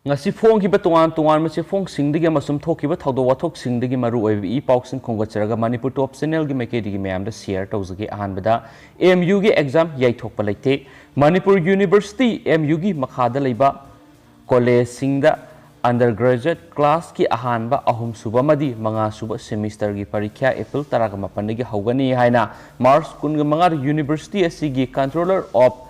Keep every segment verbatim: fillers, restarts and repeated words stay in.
ꯉꯁꯤ ꯐꯣꯡꯈꯤꯕ ꯇꯣꯉꯥꯟ ꯇꯣꯉꯥꯟꯕ ꯆꯦꯐꯣꯡꯁꯤꯡꯗꯒꯤ ꯑꯃꯁꯨꯡ ꯊꯣꯛꯈꯤꯕ ꯊꯧꯗꯣꯛ ꯋꯥꯊꯣꯛꯁꯤꯡꯗꯒꯤ ꯃꯔꯨ ꯑꯣꯏꯕ ꯏ ꯄꯥꯎꯁꯤꯡ ꯈꯣꯝꯒꯠꯆꯔꯒ ꯃꯅꯤꯄꯨꯔ ꯇꯣꯞ ꯆꯦꯅꯦꯜꯒꯤ ꯃꯥꯏꯀꯩꯗꯒꯤ ꯃꯌꯥꯝꯗ ꯁꯤꯌꯔ ꯇꯧꯖꯒꯦ꯫ ꯑꯍꯥꯟꯕꯗ ꯑꯦꯝ ꯌꯨꯒꯤ ꯑꯦꯛꯖꯥꯝ ꯌꯩꯊꯣꯛꯄ ꯂꯩꯇꯦ꯫ ꯃꯅꯤꯄꯨꯔ ꯌꯨꯅꯤꯚꯔꯁꯤꯇꯤ, ꯑꯦꯝ ꯌꯨꯒꯤ ꯃꯈꯥꯗ ꯂꯩꯕ ꯀꯣꯂꯦꯖꯁꯤꯡꯗ ꯑꯟꯗꯔ ꯒ꯭ꯔꯦꯖꯨꯑꯦꯠ ꯀ꯭ꯂꯥꯁꯀꯤ ꯑꯍꯥꯟꯕ, ꯑꯍꯨꯝꯁꯨꯕ ꯑꯃꯗꯤ ꯃꯉꯥꯁꯨꯕ ꯁꯦꯃꯤꯁꯇꯔꯒꯤ ꯄꯔꯤꯈ꯭ꯌꯥ ꯑꯦꯄ꯭ꯔꯤꯜ ꯇꯔꯥꯒ ꯃꯥꯄꯟꯗꯒꯤ ꯍꯧꯒꯅꯤ ꯍꯥꯏꯅ ꯃꯥꯔꯆ ꯀꯨꯟꯒ ꯃꯉꯥꯗ ꯌꯨꯅꯤꯚꯔꯁꯤꯇꯤ ꯑꯁꯤꯒꯤ controller of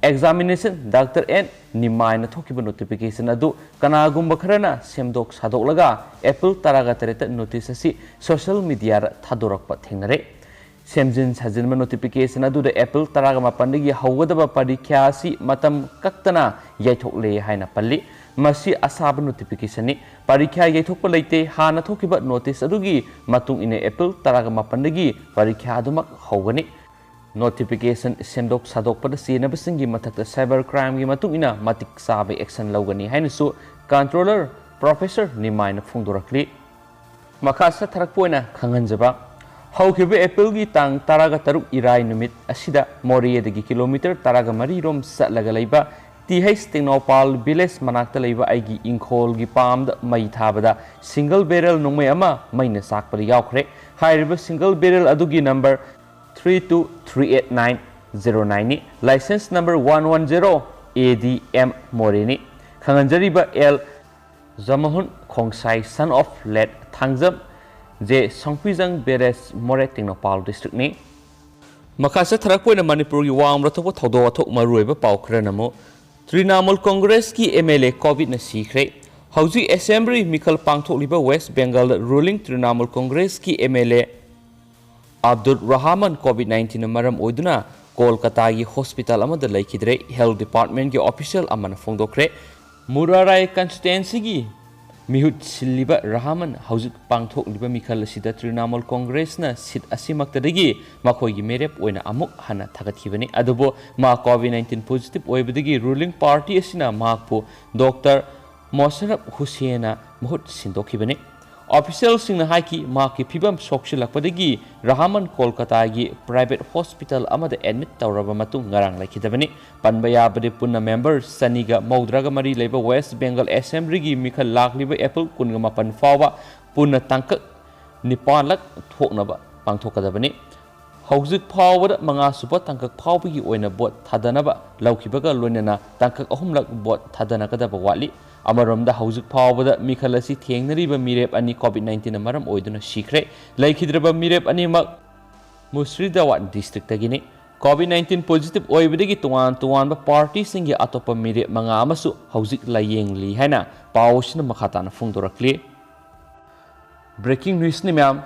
examination doctor N ꯅꯤꯃꯥꯏꯅ ꯊꯣꯛꯈꯤꯕ ꯅꯣꯇꯤꯐꯤꯀꯦꯁꯟ ꯑꯗꯨ ꯀꯅꯥꯒꯨꯝꯕ ꯈꯔꯅ ꯁꯦꯝꯗꯣꯛ ꯁꯥꯗꯣꯛꯂꯒ ꯑꯦꯄ꯭ꯔꯤꯜ ꯇꯔꯥꯒ ꯇꯔꯦꯠꯇ ꯅꯣꯇꯤꯁ ꯑꯁꯤ ꯁꯣꯁꯤꯌꯦꯜ ꯃꯤꯗꯤꯌꯥꯗ ꯊꯥꯗꯣꯔꯛꯄ ꯊꯦꯡꯅꯔꯦ꯫ ꯁꯦꯝꯖꯤꯟ ꯁꯥꯖꯤꯟꯕ ꯅꯣꯇꯤꯐꯤꯀꯦꯁꯟ ꯑꯗꯨꯗ ꯑꯦꯄ꯭ꯔꯤꯜ ꯇꯔꯥꯒ ꯃꯥꯄꯟꯗꯒꯤ ꯍꯧꯒꯗꯕ ꯄꯔꯤꯈ꯭ꯌꯥ ꯑꯁꯤ ꯃꯇꯝ ꯀꯛꯇꯅ ꯌꯩꯊꯣꯛꯂꯦ ꯍꯥꯏꯅ ꯄꯜꯂꯤ꯫ ꯃꯁꯤ ꯑꯁꯥꯕ ꯅꯣꯇꯤꯐꯤꯀꯦꯁꯟꯅꯤ꯫ ꯄꯔꯤꯈ꯭ꯌꯥ ꯌꯩꯊꯣꯛꯄ ꯂꯩꯇꯦ꯫ ꯍꯥꯟꯅ ꯊꯣꯛꯈꯤꯕ ꯅꯣꯇꯤꯁ ꯑꯗꯨꯒꯤ ꯃꯇꯨꯡ ꯏꯟꯅ ꯑꯦꯄ꯭ꯔꯤꯜ ꯇꯔꯥꯒ ꯃꯥꯄꯟꯗꯒꯤ ꯄꯔꯤꯈ꯭ꯌꯥ ꯑꯗꯨꯃꯛ ꯍꯧꯒꯅꯤ꯫ ꯅꯣꯇꯤꯐꯤꯀꯦꯁꯟ ꯁꯦꯝꯗꯣꯛ ꯁꯥꯗꯣꯛꯄꯗ ꯆꯦꯟꯅꯕꯁꯤꯡꯒꯤ ꯃꯊꯛꯇ ꯁꯥꯏꯕꯔ ꯀ꯭ꯔꯥꯏꯝꯒꯤ ꯃꯇꯨꯡ ꯏꯟꯅ ꯃꯇꯤꯛ ꯆꯥꯕ ꯑꯦꯛꯁꯟ ꯂꯧꯒꯅꯤ ꯍꯥꯏꯅꯁꯨ ꯀꯟꯇ꯭ꯔꯣꯂꯔ ꯄ꯭ꯔꯣꯐꯦꯁꯔ ꯅꯤꯃꯥꯏꯅ ꯐꯣꯡꯗꯣꯔꯛꯂꯤ꯫ ꯃꯈꯥ ꯆꯠꯊꯔꯛꯄ ꯑꯣꯏꯅ ꯈꯪꯍꯟꯖꯕ, ꯍꯧꯈꯤꯕ ꯑꯦꯄ꯭ꯔꯤꯜꯒꯤ ꯇꯥꯡ ꯇꯔꯥꯒ ꯇꯔꯨꯛ ꯏꯔꯥꯏ ꯅꯨꯃꯤꯠ ꯑꯁꯤꯗ ꯃꯣꯔꯦꯗꯒꯤ ꯀꯤꯂꯣꯃꯤꯇꯔ ꯇꯔꯥꯒ ꯃꯔꯤ ꯔꯣꯝ ꯆꯠꯂꯒ ꯂꯩꯕ ꯇꯤ ꯍꯩꯆ ꯇꯦꯡꯅꯧꯄꯥꯜ ꯚꯤꯂꯦꯖ ꯃꯅꯥꯛꯇ ꯂꯩꯕ ꯑꯩꯒꯤ ꯏꯪꯈꯣꯜꯒꯤ ꯄꯥꯝꯗ ꯃꯩ ꯊꯥꯕꯗ ꯁꯤꯡꯒꯜ ꯕꯦꯔꯦꯜ ꯅꯣꯡꯃꯩ ꯑꯃ ꯃꯩꯅ ꯆꯥꯛꯄꯗ ꯌꯥꯎꯈ꯭ꯔꯦ꯫ ꯍꯥꯏꯔꯤꯕ ꯁꯤꯡꯒꯜ ꯕꯦꯔꯦꯜ ꯑꯗꯨꯒꯤ number three two three eight nine zero nine ꯅꯤ꯫ Licence number one one zero A D M ꯃꯣꯔꯦꯅꯤ꯫ ꯈꯪꯍꯟꯖꯔꯤꯕ L Jamhun Khongsai, son of late Thangjam J ꯁꯪꯄꯤꯖꯪ ꯕꯦꯔꯦꯖ, ꯃꯣꯔꯦ ꯇꯦꯡꯅꯧꯄꯥꯜ ꯗꯤꯁꯇ꯭ꯔꯤꯛꯅꯤ꯫ ꯃꯈꯥ ꯆꯠꯊꯔꯛꯄ ꯑꯣꯏꯅ ꯃꯅꯤꯄꯨꯔꯒꯤ ꯋꯥꯡꯃꯗ ꯊꯣꯛꯄ ꯊꯧꯗꯣꯛ ꯋꯥꯊꯣꯛ ꯃꯔꯨꯑꯣꯏꯕ ꯄꯥꯎ ꯈꯔꯅ ꯑꯃꯨꯛ, ꯇ꯭ꯔꯤꯅꯥꯃꯨꯜ ꯀꯣꯡꯒ꯭ꯔꯦꯁꯀꯤ ꯑꯦꯝ ꯑꯦꯜ ꯑꯦ ꯀꯣꯚꯤꯗꯅ ꯁꯤꯈ꯭ꯔꯦ꯫ ꯍꯧꯖꯤꯛ ꯑꯦꯁꯦꯝꯕ꯭ꯂꯤ ꯃꯤꯈꯜ ꯄꯥꯡꯊꯣꯛꯂꯤꯕ ꯋꯦꯁ ꯕꯦꯡꯒꯜꯗ ꯔꯨꯂꯤꯡ ꯇ꯭ꯔꯤꯅꯥꯃꯨꯜ ꯀꯣꯡꯒ꯭ꯔꯦꯁꯀꯤ M L A Abdul Rahman Covid ꯅꯥꯏꯟꯇꯤꯟꯅ ꯃꯔꯝ ꯑꯣꯏꯗꯨꯅ ꯀꯣꯜꯀꯇꯥꯒꯤ ꯍꯣꯁꯄꯤꯇꯥꯜ ꯑꯃꯗ ꯂꯩꯈꯤꯗ꯭ꯔꯦ, ꯍꯦꯜꯊ ꯗꯤꯄꯥꯔꯠꯃꯦꯟꯒꯤ ꯑꯣꯐꯤꯁꯤꯌꯦꯜ ꯑꯃꯅ ꯐꯣꯡꯗꯣꯛꯈ꯭ꯔꯦ꯫ ꯃꯨꯔꯥꯔꯥꯏ ꯀꯟꯁꯇꯤꯇ꯭ꯋꯦꯟꯁꯤꯒꯤ ꯃꯤꯍꯨꯠ ꯁꯤꯜꯂꯤꯕ ꯔꯍꯃꯟ ꯍꯧꯖꯤꯛ ꯄꯥꯡꯊꯣꯛꯂꯤꯕ ꯃꯤꯈꯜ ꯑꯁꯤꯗ ꯇ꯭ꯔꯤꯅꯥꯃꯨꯜ ꯀꯣꯡꯒ꯭ꯔꯦꯁꯅ ꯁꯤꯠ ꯑꯁꯤꯃꯛꯇꯗꯒꯤ ꯃꯈꯣꯏꯒꯤ ꯃꯤꯔꯦꯞ ꯑꯣꯏꯅ ꯑꯃꯨꯛ ꯍꯟꯅ ꯊꯥꯒꯠꯈꯤꯕꯅꯤ꯫ ꯑꯗꯨꯕꯨ ꯃꯥ ꯀꯣꯚꯤꯗ ꯅꯥꯏꯟꯇꯤꯟ ꯄꯣꯖꯤꯇꯤꯚ ꯑꯣꯏꯕꯗꯒꯤ ꯔꯨꯂꯤꯡ ꯄꯥꯔꯇꯤ ꯑꯁꯤꯅ ꯃꯍꯥꯛꯄꯨ ꯗꯣꯛꯇꯔ ꯃꯣꯁꯔꯐ ꯍꯨꯁꯦꯟꯅ ꯃꯍꯨꯠ ꯁꯤꯟꯗꯣꯛꯈꯤꯕꯅꯤ꯫ ꯑꯣꯐꯤꯁꯤꯌꯦꯜꯁꯤꯡꯅ ꯍꯥꯏꯈꯤ, ꯃꯍꯥꯛꯀꯤ ꯐꯤꯕꯝ ꯁꯣꯛꯆꯤꯜꯂꯛꯄꯗꯒꯤ ꯔꯍꯃꯟ ꯀꯣꯜꯀꯇꯥꯒꯤ ꯄ꯭ꯔꯥꯏꯚꯦꯠ ꯍꯣꯁꯄꯤꯇꯥꯜ ꯑꯃꯗ ꯑꯦꯗꯃꯤꯠ ꯇꯧꯔꯕ ꯃꯇꯨꯡ ꯉꯔꯥꯡ ꯂꯩꯈꯤꯗꯕꯅꯤ꯫ ꯄꯟꯕ ꯌꯥꯕꯗꯤ ꯄꯨꯟꯅ ꯃꯦꯝꯕꯔ ꯆꯅꯤꯒ ꯃꯧꯗ꯭ꯔꯥꯒ ꯃꯔꯤ ꯂꯩꯕ ꯋꯦꯁ ꯕꯦꯡꯒꯜ ꯑꯦꯁꯦꯝꯕ꯭ꯂꯤꯒꯤ ꯃꯤꯈꯜ ꯂꯥꯛꯂꯤꯕ ꯑꯦꯄ꯭ꯔꯤꯜ ꯀꯨꯟꯒ ꯃꯥꯄꯟ ꯐꯥꯎꯕ ꯄꯨꯟꯅ ꯇꯥꯡꯀꯛ ꯅꯤꯄꯥꯟꯂꯛ ꯊꯣꯛꯅꯕ ꯄꯥꯡꯊꯣꯛꯀꯗꯕꯅꯤ꯫ ꯍꯧꯖꯤꯛ ꯐꯥꯎꯕꯗ ꯃꯉꯥꯁꯨꯕ ꯇꯥꯡꯀꯛ ꯐꯥꯎꯕꯒꯤ ꯑꯣꯏꯅ ꯚꯣꯠ ꯊꯥꯗꯅꯕ ꯂꯧꯈꯤꯕꯒ ꯂꯣꯏꯅꯅ ꯇꯥꯡꯀꯛ ꯑꯍꯨꯝꯂꯛ ꯚꯣꯠ ꯊꯥꯗꯅꯒꯗꯕ ꯋꯥꯠꯂꯤ꯫ ꯑꯃꯔꯣꯝꯗ ꯍꯧꯖꯤꯛ ꯐꯥꯎꯕꯗ ꯃꯤꯈꯜ ꯑꯁꯤ ꯊꯦꯡꯅꯔꯤꯕ ꯃꯤꯔꯦꯞ ꯑꯅꯤ COVID nineteenꯅ ꯃꯔꯝ ꯑꯣꯏꯗꯨꯅ ꯁꯤꯈ꯭ꯔꯦ꯫ ꯂꯩꯈꯤꯗ꯭ꯔꯕ ꯃꯤꯔꯦꯞ ꯑꯅꯤꯃꯛ ꯃꯨꯔꯁꯤꯗꯥꯕꯥꯗ ꯗꯤꯁꯇ꯭ꯔꯤꯛꯇꯒꯤꯅꯤ꯫ COVID nineteen positive ꯑꯣꯏꯕꯗꯒꯤ ꯇꯣꯉꯥꯟ ꯇꯣꯉꯥꯟꯕ ꯄꯥꯔꯇꯤꯁꯤꯡꯒꯤ ꯑꯇꯣꯞꯄ ꯃꯤꯔꯦꯞ ꯃꯉꯥ ꯑꯃꯁꯨ ꯍꯧꯖꯤꯛ ꯂꯥꯌꯦꯡꯂꯤ ꯍꯥꯏꯅ ꯄꯥꯎ ꯑꯁꯤꯅ ꯃꯈꯥ ꯇꯥꯅ ꯐꯣꯡꯗꯣꯔꯛꯂꯤ꯫ Breaking newsꯅꯤ ꯃꯌꯥꯝ꯫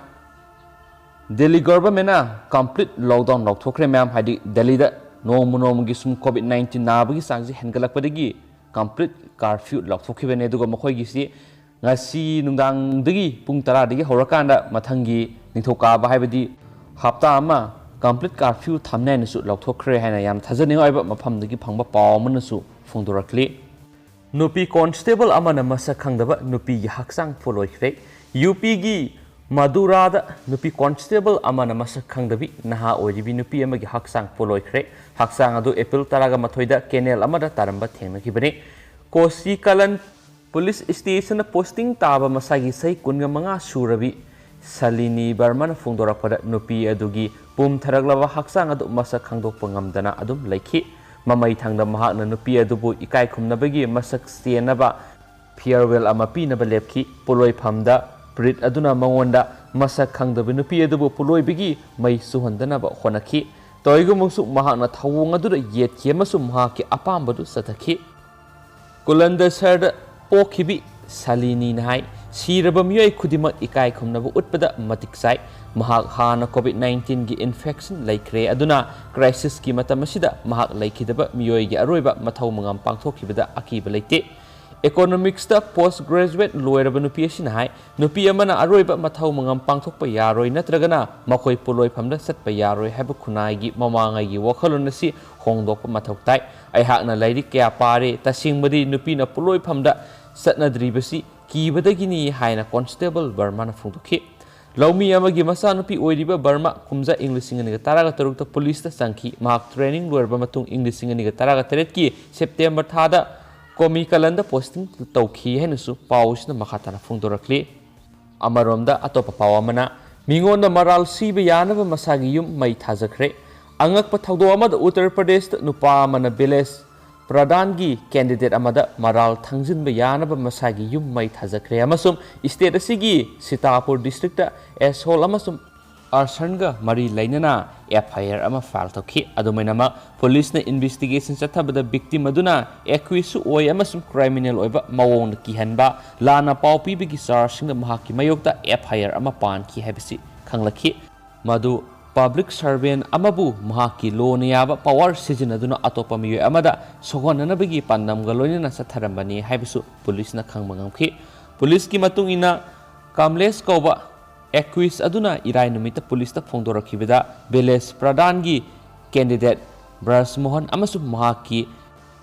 ꯗꯦꯜꯂꯤ ꯒꯚꯔꯟꯃꯦꯟꯠꯅ complete lockdown ꯂꯧꯊꯣꯛꯈ꯭ꯔꯦ ꯃꯌꯥꯝ꯫ ꯍꯥꯏꯗꯤ ꯗꯦꯜꯂꯤꯗ ꯅꯣꯡꯃ ꯅꯣꯡꯃꯒꯤ ꯁꯨꯝ COVID nineteen ꯅꯥꯕꯒꯤ ꯆꯥꯡꯁꯤ ꯍꯦꯟꯒꯠꯂꯛꯄꯗꯒꯤ complete curfew ꯂꯧꯊꯣꯛꯈꯤꯕꯅꯦ꯫ ꯑꯗꯨꯒ ꯃꯈꯣꯏꯒꯤꯁꯤ ꯉꯁꯤ ꯅꯨꯡꯗꯥꯡꯗꯒꯤ ꯄꯨꯡ ꯇꯔꯥꯗꯒꯤ ꯍꯧꯔꯀꯥꯟꯗ ꯃꯊꯪꯒꯤ ꯅꯤꯡꯊꯧꯀꯥꯕ, ꯍꯥꯏꯕꯗꯤ ꯍꯞꯇꯥ ꯑꯃ complete curfew ꯊꯝꯅꯤ ꯍꯥꯏꯅꯁꯨ ꯂꯧꯊꯣꯛꯈ꯭ꯔꯦ ꯍꯥꯏꯅ ꯌꯥꯝ ꯊꯥꯖꯅꯤꯡꯉꯥꯏ ꯑꯣꯏꯕ ꯃꯐꯝꯗꯒꯤ ꯐꯪꯕ ꯄꯥꯎ ꯑꯃꯅꯁꯨ ꯐꯣꯡꯗꯣꯔꯛꯂꯤ꯫ ꯅꯨꯄꯤ ꯀꯣꯟꯁꯇꯦꯕꯜ ꯑꯃꯅ ꯃꯁꯛ ꯈꯪꯗꯕ ꯅꯨꯄꯤꯒꯤ ꯍꯛꯆꯥꯡ ꯄꯣꯠꯂꯣꯏꯈ꯭ꯔꯦ꯫ ꯌꯨ ꯄꯤꯒꯤ ꯃꯗꯨꯔꯥꯗ ꯅꯨꯄꯤ ꯀꯣꯟꯁꯇꯦꯕꯜ ꯑꯃꯅ ꯃꯁꯛ ꯈꯪꯗꯕꯤ ꯅꯍꯥ ꯑꯣꯏꯔꯤꯕꯤ ꯅꯨꯄꯤ ꯑꯃꯒꯤ ꯍꯛꯆꯥꯡ ꯄꯣꯠꯂꯣꯏꯈ꯭ꯔꯦ꯫ ꯍꯛꯆꯥꯡ ꯑꯗꯨ ꯑꯦꯄ꯭ꯔꯤꯜ ꯇꯔꯥꯒ ꯃꯥꯊꯣꯏꯗ ꯀꯦꯅꯦꯜ ꯑꯃꯗ ꯇꯥꯔꯝꯕ ꯊꯦꯡꯅꯈꯤꯕꯅꯤ꯫ ꯀꯣꯁꯤ ꯀꯂꯟ ꯄꯨꯂꯤꯁ ꯁ꯭ꯇꯦꯁꯟꯗ ꯄꯣꯁꯇꯤꯡ ꯇꯥꯕ ꯃꯁꯥꯒꯤ ꯆꯍꯤ ꯀꯨꯟꯒ ꯃꯉꯥ ꯁꯨꯔꯕꯤ ꯁꯂꯤꯅꯤ ꯕꯔꯃꯅ ꯐꯣꯡꯗꯣꯔꯛꯄꯗ ꯅꯨꯄꯤ ꯑꯗꯨꯒꯤ ꯄꯨꯝꯊꯔꯛꯂꯕ ꯍꯛꯆꯥꯡ ꯑꯗꯨ ꯃꯁꯛ ꯈꯪꯗꯣꯛꯄ ꯉꯝꯗꯅ ꯑꯗꯨꯝ ꯂꯩꯈꯤ꯫ ꯃꯃꯩ ꯊꯪꯗ ꯃꯍꯥꯛꯅ ꯅꯨꯄꯤ ꯑꯗꯨꯕꯨ ꯏꯀꯥꯏ ꯈꯨꯝꯅꯕꯒꯤ ꯃꯁꯛ ꯆꯦꯟꯅꯕ farewell ꯑꯃ ꯄꯤꯅꯕ ꯂꯦꯞꯈꯤ꯫ ꯄꯣꯠꯂꯣꯏꯐꯝꯗ ꯄ꯭ꯔꯤꯠ ꯑꯗꯨꯅ ꯃꯉꯣꯟꯗ ꯃꯁꯛ ꯈꯪꯗꯕ ꯅꯨꯄꯤ ꯑꯗꯨꯕꯨ ꯄꯣꯠꯂꯣꯏꯕꯒꯤ ꯃꯩ ꯆꯨꯍꯟꯗꯅꯕ ꯍꯣꯠꯅꯈꯤ꯫ ꯇꯧꯏꯒꯨꯝꯕꯁꯨ ꯃꯍꯥꯛꯅ ꯊꯧꯑꯣꯡ ꯑꯗꯨꯗ ꯌꯦꯠꯈꯤ ꯑꯃꯁꯨꯡ ꯃꯍꯥꯛꯀꯤ ꯑꯄꯥꯝꯕꯗꯨ ꯆꯠꯊꯈꯤ꯫ ꯀꯨꯂꯟꯗꯁꯔꯗ ꯄꯣꯛꯈꯤꯕꯤ ꯁꯂꯤꯅꯤꯅ ꯍꯥꯏ, "ꯁꯤꯔꯕ ꯃꯤꯑꯣꯏ ꯈꯨꯗꯤꯡꯃꯛ ꯏꯀꯥꯏ ꯈꯨꯝꯅꯕ ꯎꯠꯄꯗ ꯃꯇꯤꯛ ꯆꯥꯏ꯫ ꯃꯍꯥꯛ ꯍꯥꯟꯅ COVID nineteenꯒꯤ infection ꯂꯩꯈ꯭ꯔꯦ, ꯑꯗꯨꯅ crisisꯀꯤ ꯃꯇꯝ ꯑꯁꯤꯗ ꯃꯍꯥꯛ ꯂꯩꯈꯤꯗꯕ ꯃꯤꯑꯣꯏꯒꯤ ꯑꯔꯣꯏꯕ ꯃꯊꯧ ꯃꯉꯝ ꯄꯥꯡꯊꯣꯛꯈꯤꯕꯗ ꯑꯀꯤꯕ ꯂꯩꯇꯦ꯫" Economicsꯇ post graduate ꯂꯣꯏꯔꯕ ꯅꯨꯄꯤ ꯑꯁꯤꯅ ꯍꯥꯏ, "ꯅꯨꯄꯤ ꯑꯃꯅ ꯑꯔꯣꯏꯕ ꯃꯊꯧ ꯃꯉꯝ ꯄꯥꯡꯊꯣꯛꯄ ꯌꯥꯔꯣꯏ ꯅꯠꯇ꯭ꯔꯒꯅ ꯃꯈꯣꯏ ꯄꯣꯠꯂꯣꯏꯐꯝꯗ ꯆꯠꯄ ꯌꯥꯔꯣꯏ ꯍꯥꯏꯕ ꯈꯨꯟꯅꯥꯏꯒꯤ ꯃꯃꯥꯡꯉꯩꯒꯤ ꯋꯥꯈꯜꯂꯣꯟ ꯑꯁꯤ ꯍꯣꯡꯗꯣꯛꯄ ꯃꯊꯧ ꯇꯥꯏ꯫ ꯑꯩꯍꯥꯛꯅ ꯂꯥꯏꯔꯤꯛ ꯀꯌꯥ ꯄꯥꯔꯦ꯫ ꯇꯁꯦꯡꯕꯗꯤ ꯅꯨꯄꯤꯅ ꯄꯣꯠꯂꯣꯏꯐꯝꯗ ꯆꯠꯅꯗ꯭ꯔꯤꯕꯁꯤ ꯀꯤꯕꯗꯒꯤꯅꯤ ꯍꯥꯏꯅ ꯀꯣꯟꯁꯇꯦꯕꯜ ꯕꯔꯃꯥꯅ ꯐꯣꯡꯗꯣꯛꯈꯤ꯫ ꯂꯧꯃꯤ ꯑꯃꯒꯤ ꯃꯆꯥꯅꯨꯄꯤ ꯑꯣꯏꯔꯤꯕ ꯕꯔꯃꯥ ꯀꯨꯝꯖꯥ ꯏꯪ ꯂꯤꯁꯤꯡ ꯑꯅꯤꯒ ꯇꯔꯥꯒ ꯇꯔꯨꯛꯇ ꯄꯨꯂꯤꯁꯇ ꯆꯪꯈꯤ꯫ ꯃꯍꯥꯛ ꯇ꯭ꯔꯦꯅꯤꯡ ꯂꯣꯏꯔꯕ ꯃꯇꯨꯡ ꯏꯪ ꯂꯤꯁꯤꯡ ꯑꯅꯤꯒ ꯇꯔꯥꯒ ꯇꯔꯦꯠꯀꯤ ꯁꯦꯞꯇꯦꯝꯕꯔ ꯊꯥꯗ ꯀꯣꯃꯤꯀꯂꯟꯗ ꯄꯣꯁꯇꯤꯡ ꯇꯧꯈꯤ ꯍꯥꯏꯅꯁꯨ ꯄꯥꯎ ꯑꯁꯤꯅ ꯃꯈꯥ ꯇꯥꯅ ꯐꯣꯡꯗꯣꯔꯛꯂꯤ꯫ ꯑꯃꯔꯣꯝꯗ ꯑꯇꯣꯞꯄ ꯄꯥꯎ ꯑꯃꯅ, ꯃꯤꯉꯣꯟꯗ ꯃꯔꯥꯜ ꯁꯤꯕ ꯌꯥꯅꯕ ꯃꯁꯥꯒꯤ ꯌꯨꯝ ꯃꯩ ꯊꯥꯖꯈ꯭ꯔꯦ꯫ ꯑꯉꯛꯄ ꯊꯧꯗꯣꯛ ꯑꯃꯗ ꯎꯠꯇꯔ ꯄ꯭ꯔꯗꯦꯁꯇ ꯅꯨꯄꯥ ꯑꯃꯅ ꯚꯤꯂꯦꯖ ꯄ꯭ꯔꯙꯥꯟꯒꯤ ꯀꯦꯟꯗꯤꯗꯦꯠ ꯑꯃꯗ ꯃꯔꯥꯜ ꯊꯥꯡꯖꯤꯟꯕ ꯌꯥꯅꯕ ꯃꯁꯥꯒꯤ ꯌꯨꯝ ꯃꯩ ꯊꯥꯖꯈ꯭ꯔꯦ ꯑꯃꯁꯨꯡ ꯁ꯭ꯇꯦꯠ ꯑꯁꯤꯒꯤ ꯁꯤꯇꯥꯄꯨꯔ ꯗꯤꯁꯇ꯭ꯔꯤꯛꯇ ꯑꯦꯁꯣꯜ ꯑꯃꯁꯨꯡ ꯑꯥꯔꯁꯟꯒ ꯃꯔꯤ ꯂꯩꯅꯅ ꯑꯦꯐ ꯑꯥꯏ ꯑꯥꯔ ꯑꯃ ꯐꯥꯏꯜ ꯇꯧꯈꯤ꯫ ꯑꯗꯨꯃꯥꯏꯅꯃꯛ, ꯄꯨꯂꯤꯁꯅ ꯏꯟꯚꯦꯁꯇꯤꯒꯦꯁꯟ ꯆꯠꯊꯕꯗ ꯚꯤꯛꯇꯤꯝ ꯑꯗꯨꯅ ꯑꯦꯀ꯭ꯌꯨꯁꯁꯨ ꯑꯣꯏ ꯑꯃꯁꯨꯡ ꯀ꯭ꯔꯤꯃꯤꯅꯦꯜ ꯑꯣꯏꯕ ꯃꯑꯣꯡꯗ ꯀꯤꯍꯟꯕ, ꯂꯥꯟꯅ ꯄꯥꯎ ꯄꯤꯕꯒꯤ ꯆꯥꯔꯖꯁꯤꯡꯗ ꯃꯍꯥꯛꯀꯤ ꯃꯥꯌꯣꯛꯇ ꯑꯦꯐ ꯑꯥꯏ ꯑꯥꯔ ꯑꯃ ꯄꯥꯟꯈꯤ ꯍꯥꯏꯕꯁꯤ ꯈꯪꯂꯛꯈꯤ꯫ ꯃꯗꯨ ꯄꯕ꯭ꯂꯤꯛ ꯁꯔꯚꯦꯟ ꯑꯃꯕꯨ ꯃꯍꯥꯛꯀꯤ ꯂꯣꯅ ꯌꯥꯕ ꯄꯥꯋꯔ ꯁꯤꯖꯤꯟꯅꯗꯨꯅ ꯑꯇꯣꯞꯄ ꯃꯤꯑꯣꯏ ꯑꯃꯗ ꯁꯣꯛꯍꯟꯅꯅꯕꯒꯤ ꯄꯥꯟꯗꯝꯒ ꯂꯣꯏꯅꯅ ꯆꯠꯊꯔꯝꯕꯅꯤ ꯍꯥꯏꯕꯁꯨ ꯄꯨꯂꯤꯁꯅ ꯈꯪꯕ ꯉꯝꯈꯤ꯫ ꯄꯨꯂꯤꯁꯀꯤ ꯃꯇꯨꯡ ꯏꯟꯅ, ꯀꯥꯝꯂꯦꯁ ꯀꯧꯕ ꯑꯦꯀ꯭ꯌꯨꯁ ꯑꯗꯨꯅ ꯏꯔꯥꯏ ꯅꯨꯃꯤꯠꯇ ꯄꯨꯂꯤꯁꯇ ꯐꯣꯡꯗꯣꯔꯛꯈꯤꯕꯗ, ꯚꯤꯂꯦꯖ ꯄ꯭ꯔꯙꯥꯟꯒꯤ ꯀꯦꯟꯗꯤꯗꯦꯠ ꯕ꯭ꯔꯖ ꯃꯣꯍꯟ ꯑꯃꯁꯨꯡ ꯃꯍꯥꯛꯀꯤ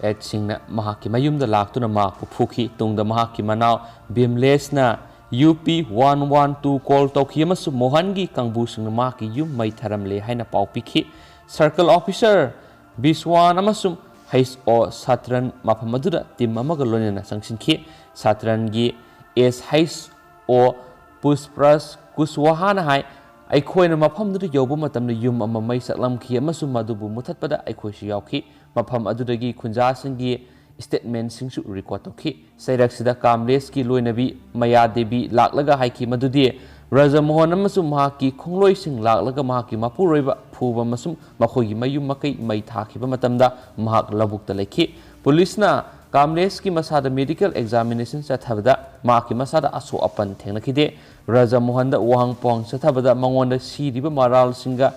ꯑꯦꯗꯁꯤꯡꯅ ꯃꯍꯥꯛꯀꯤ ꯃꯌꯨꯝꯗ ꯂꯥꯛꯇꯨꯅ ꯃꯍꯥꯛꯄꯨ ꯐꯨꯈꯤ꯫ ꯇꯨꯡꯗ ꯃꯍꯥꯛꯀꯤ ꯃꯅꯥꯎ ꯚꯤꯝꯂꯦꯁꯅ ꯌꯨ ꯄꯤ ꯋꯥꯟ ꯋꯥꯟ ꯇꯨ ꯀꯣꯜ ꯇꯧꯈꯤ ꯑꯃꯁꯨꯡ ꯃꯣꯍꯟꯒꯤ ꯀꯥꯡꯕꯨꯁꯤꯡꯅ ꯃꯍꯥꯛꯀꯤ ꯌꯨꯝ ꯃꯩ ꯊꯥꯔꯝꯂꯦ ꯍꯥꯏꯅ ꯄꯥꯎ ꯄꯤꯈꯤ꯫ ꯁꯔꯀꯜ ꯑꯣꯐꯤꯁꯥꯔ ꯕꯤꯁ꯭ꯋꯥꯟ ꯑꯃꯁꯨꯡ ꯍꯩꯆ ꯑꯣ ꯁꯥꯇ꯭ꯔꯟ ꯃꯐꯝ ꯑꯗꯨꯗ ꯇꯤꯝ ꯑꯃꯒ ꯂꯣꯏꯅꯅ ꯆꯪꯁꯤꯟꯈꯤ꯫ ꯁꯥꯇ꯭ꯔꯟꯒꯤ ꯑꯦꯁ ꯍꯩꯆ ꯑꯣ ꯄꯨꯁꯄ꯭ꯔꯥꯁ ꯀꯨꯁꯋꯥꯍꯥꯅ ꯍꯥꯏ, "ꯑꯩꯈꯣꯏꯅ ꯃꯐꯝꯗꯨꯗ ꯌꯧꯕ ꯃꯇꯝꯗ ꯌꯨꯝ ꯑꯃ ꯃꯩ ꯆꯥꯛꯂꯝꯈꯤ ꯑꯃꯁꯨꯡ ꯃꯗꯨꯕꯨ ꯃꯨꯊꯠꯄꯗ ꯑꯩꯈꯣꯏꯁꯨ ꯌꯥꯎꯈꯤ꯫ ꯃꯐꯝ ꯑꯗꯨꯗꯒꯤ ꯈꯨꯟꯖꯥꯁꯤꯡꯒꯤ ꯁ꯭ꯇꯦꯠꯃꯦꯟꯠꯁꯤꯡꯁꯨ ꯔꯦꯀꯣꯔꯗ ꯇꯧꯈꯤ꯫" ꯆꯩꯔꯛꯁꯤꯗ ꯀꯥꯝꯂꯦꯁꯀꯤ ꯂꯣꯏꯅꯕꯤ ꯃꯌꯥ ꯗꯦꯕꯤ ꯂꯥꯛꯂꯒ ꯍꯥꯏꯈꯤ ꯃꯗꯨꯗꯤ ꯕ꯭ꯔꯖꯃꯣꯍꯟ ꯑꯃꯁꯨꯡ ꯃꯍꯥꯛꯀꯤ ꯈꯣꯡꯂꯣꯏꯁꯤꯡ ꯂꯥꯛꯂꯒ ꯃꯍꯥꯛꯀꯤ ꯃꯄꯨꯔꯣꯏꯕ ꯐꯨꯕ ꯑꯃꯁꯨꯡ ꯃꯈꯣꯏꯒꯤ ꯃꯌꯨꯝ ꯃꯀꯩ ꯃꯩ ꯊꯥꯈꯤꯕ ꯃꯇꯝꯗ ꯃꯍꯥꯛ ꯂꯧꯕꯨꯛꯇ ꯂꯩꯈꯤ꯫ ꯄꯨꯂꯤꯁꯅ ꯀꯥꯝꯂꯦꯁꯀꯤ ꯃꯁꯥꯗ ꯃꯦꯗꯤꯀꯦꯜ ꯑꯦꯛꯖꯥꯃꯤꯅꯦꯁꯟ ꯆꯠꯊꯕꯗ ꯃꯍꯥꯛꯀꯤ ꯃꯁꯥꯗ ꯑꯁꯣꯛ ꯑꯄꯟ ꯊꯦꯡꯅꯈꯤꯗꯦ꯫ ꯕ꯭ꯔꯖꯃꯣꯍꯟꯗ ꯋꯥꯍꯪ ꯄꯥꯎꯍꯪ ꯆꯠꯊꯕꯗ ꯃꯉꯣꯟꯗ ꯁꯤꯔꯤꯕ ꯃꯔꯥꯜꯁꯤꯡꯒ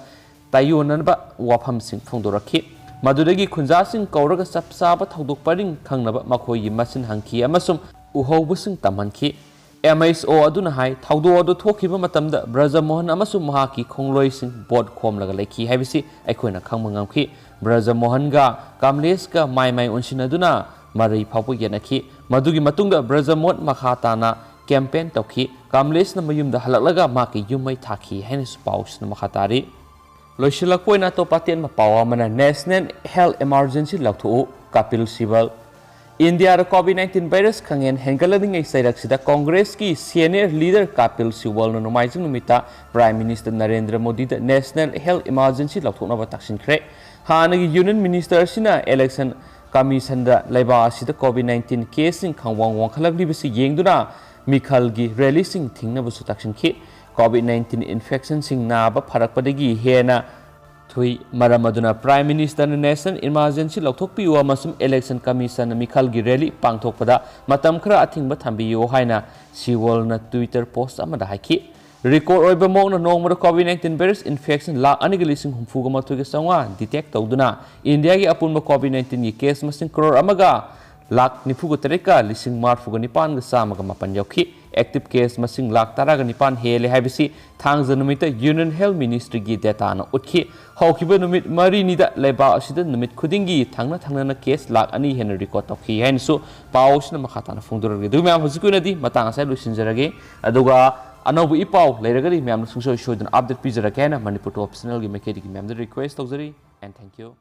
ꯇꯥꯏꯑꯣꯟꯅꯅꯕ ꯋꯥꯐꯝꯁꯤꯡ ꯐꯣꯡꯗꯣꯔꯛꯈꯤ꯫ ꯃꯗꯨꯗꯒꯤ ꯈꯨꯟꯖꯥꯁꯤꯡ ꯀꯧꯔꯒ ꯆꯞ ꯆꯥꯕ ꯊꯧꯗꯣꯛ ꯄꯔꯤꯡ ꯈꯪꯅꯕ ꯃꯈꯣꯏꯒꯤ ꯃꯆꯤꯟ ꯍꯪꯈꯤ ꯑꯃꯁꯨꯡ ꯎꯍꯧꯕꯁꯤꯡ ꯇꯝꯍꯟꯈꯤ꯫ ꯑꯦꯝ ꯑꯩꯆ ꯑꯣ ꯑꯗꯨꯅ ꯍꯥꯏ, ꯊꯧꯗꯣꯛ ꯑꯗꯨ ꯊꯣꯛꯈꯤꯕ ꯃꯇꯝꯗ ꯕ꯭ꯔꯖꯃꯣꯍꯟ ꯑꯃꯁꯨꯡ ꯃꯍꯥꯛꯀꯤ ꯈꯣꯡꯂꯣꯏꯁꯤꯡ ꯕꯣꯠ ꯈꯣꯝꯂꯒ ꯂꯩꯈꯤ ꯍꯥꯏꯕꯁꯤ ꯑꯩꯈꯣꯏꯅ ꯈꯪꯕ ꯉꯝꯈꯤ꯫ ꯕ꯭ꯔꯖꯃꯣꯍꯟꯒ ꯀꯥꯝꯂꯦꯁꯀ ꯃꯥꯏ ꯃꯥꯏ ꯑꯣꯟꯁꯤꯟꯅꯗꯨꯅ ꯃꯔꯩ ꯐꯥꯎꯕ ꯌꯦꯠꯅꯈꯤ꯫ ꯃꯗꯨꯒꯤ ꯃꯇꯨꯡꯗ ꯕ꯭ꯔꯖꯃꯣꯍꯟ ꯃꯈꯥ ꯇꯥꯅ campaign ꯇꯧꯈꯤ꯫ ꯀꯃꯂꯦꯁꯅ ꯃꯌꯨꯝꯗ ꯍꯜꯂꯛꯂꯒ ꯃꯍꯥꯛꯀꯤ ꯌꯨꯝ ꯃꯩ ꯊꯥꯈꯤ ꯍꯥꯏꯅꯁꯨ ꯄꯥꯎꯁꯤꯅ ꯃꯈꯥ ꯇꯥꯔꯤ꯫ ꯂꯣꯏꯁꯤꯜꯂꯛꯄ ꯑꯣꯏꯅ ꯑꯇꯣꯞꯄ ꯑꯇꯦꯟꯕ ꯄꯥꯎ ꯑꯃꯅ National Health Emergency ꯂꯥꯎꯊꯣꯛꯎ, ꯀꯄꯤꯜ ꯁꯤꯕꯜ꯫ ꯏꯟꯗꯤꯌꯥꯗ COVID nineteen virus ꯈꯪꯍꯦꯟ ꯍꯦꯟꯒꯠꯂꯛꯂꯤꯉꯩ ꯆꯩꯔꯛꯁꯤꯗ ꯀꯣꯡꯒ꯭ꯔꯦꯁꯀꯤ senior leader Kapil ꯁꯤꯕꯜꯅ ꯅꯣꯡꯃꯥꯏꯖꯤꯡ ꯅꯨꯃꯤꯠꯇ Prime Minister Narendra ꯃꯣꯗꯤꯗ National Health Emergency ꯂꯥꯎꯊꯣꯛꯅꯕ ꯇꯛꯁꯤꯟꯈ꯭ꯔꯦ꯫ ꯍꯥꯟꯅꯒꯤ Union Minister ꯑꯁꯤꯅ Election Commissionꯗ ꯂꯩꯕꯥꯛ ꯑꯁꯤꯗ COVID nineteen caseꯁꯤꯡ ꯈꯪꯋꯥꯡ ꯋꯥꯡꯈꯠꯂꯛꯂꯤꯕꯁꯤ ꯌꯦꯡꯗꯨꯅ ꯃꯤꯈꯜꯒꯤ rallyꯁꯤꯡ ꯊꯤꯡꯅꯕꯁꯨ ꯇꯛꯁꯤꯟꯈꯤ꯫ COVID nineteen infectionꯁꯤꯡ ꯅꯥꯕ ꯐꯔꯛꯄꯗꯒꯤ ꯍꯦꯟꯅ ꯊꯨꯏ꯫ ꯃꯔꯝ ꯑꯗꯨꯅ Prime Ministerꯅ National Emergency ꯂꯧꯊꯣꯛꯄꯤꯌꯨ ꯑꯃꯁꯨꯡ Election Commissionꯅ ꯃꯤꯈꯜꯒꯤ rally ꯄꯥꯡꯊꯣꯛꯄꯗ ꯃꯇꯝ ꯈꯔ ꯑꯊꯤꯡꯕ ꯊꯝꯕꯤꯌꯨ ꯍꯥꯏꯅ ꯁꯤꯋꯜꯅ Twitter post ꯑꯃꯗ ꯍꯥꯏꯈꯤ꯫ Record ꯑꯣꯏꯕ ꯃꯑꯣꯡꯅ ꯅꯣꯡꯃꯗ COVID nineteen virus infection lakh ꯑꯅꯤꯒ ꯂꯤꯁꯤꯡ ꯍꯨꯝꯐꯨꯒ ꯃꯥꯊꯣꯏꯒ ꯆꯥꯝꯃꯉꯥ detect ꯇꯧꯗꯨꯅ ꯏꯟꯗꯤꯌꯥꯒꯤ ꯑꯄꯨꯟꯕ COVID nineteenꯒꯤ case ꯃꯁꯤꯡ ꯀ꯭ꯔꯣꯔ ꯑꯃꯒ ꯂꯥꯈ ꯅꯤꯐꯨꯒ ꯇꯔꯦꯠꯀ ꯂꯤꯁꯤꯡ ꯃꯔꯤꯐꯨꯒ ꯅꯤꯄꯥꯟꯒ ꯆꯥꯝꯃꯒ ꯃꯥꯄꯟ ꯌꯧꯈꯤ꯫ Active case ꯃꯁꯤꯡ ꯂꯥꯈ ꯇꯔꯥꯒ ꯅꯤꯄꯥꯟ ꯍꯦꯜꯂꯦ ꯍꯥꯏꯕꯁꯤ ꯊꯥꯡꯖ ꯅꯨꯃꯤꯠꯇ Union Health Ministryꯒꯤ dataꯅ ꯎꯠꯈꯤ꯫ ꯍꯧꯈꯤꯕ ꯅꯨꯃꯤꯠ ꯃꯔꯤꯅꯤꯗ ꯂꯩꯕꯥꯛ ꯑꯁꯤꯗ ꯅꯨꯃꯤꯠ ꯈꯨꯗꯤꯡꯒꯤ ꯊꯪꯅ ꯊꯪꯅꯅ case ꯂꯥꯈ ꯑꯅꯤ ꯍꯦꯟꯅ record ꯇꯧꯈꯤ ꯍꯥꯏꯅꯁꯨ ꯄꯥꯎ ꯑꯁꯤꯅ ꯃꯈꯥ ꯇꯥꯅ ꯐꯣꯡꯗꯣꯔꯛꯂꯤ꯫ ꯑꯗꯨꯒ ꯃꯌꯥꯝ, ꯍꯧꯖꯤꯛꯀꯤ ꯑꯣꯏꯅꯗꯤ ꯃꯇꯥꯡ ꯑꯁꯤꯗ ꯂꯣꯏꯁꯤꯟꯖꯔꯒꯦ꯫ ꯑꯗꯨꯒ ꯑꯅꯧꯕ ꯏ ꯄꯥꯎ ꯂꯩꯔꯒꯗꯤ ꯃꯌꯥꯝꯅ ꯁꯨꯡꯁꯣꯏ ꯁꯣꯏꯗꯅ update ꯄꯤꯖꯔꯛꯀꯦ ꯍꯥꯏꯅ Manipur Top Channelꯒꯤ ꯃꯥꯏꯀꯩꯗꯒꯤ ꯃꯌꯥꯝꯗ request ꯇꯧꯖꯔꯤ꯫ And thank you.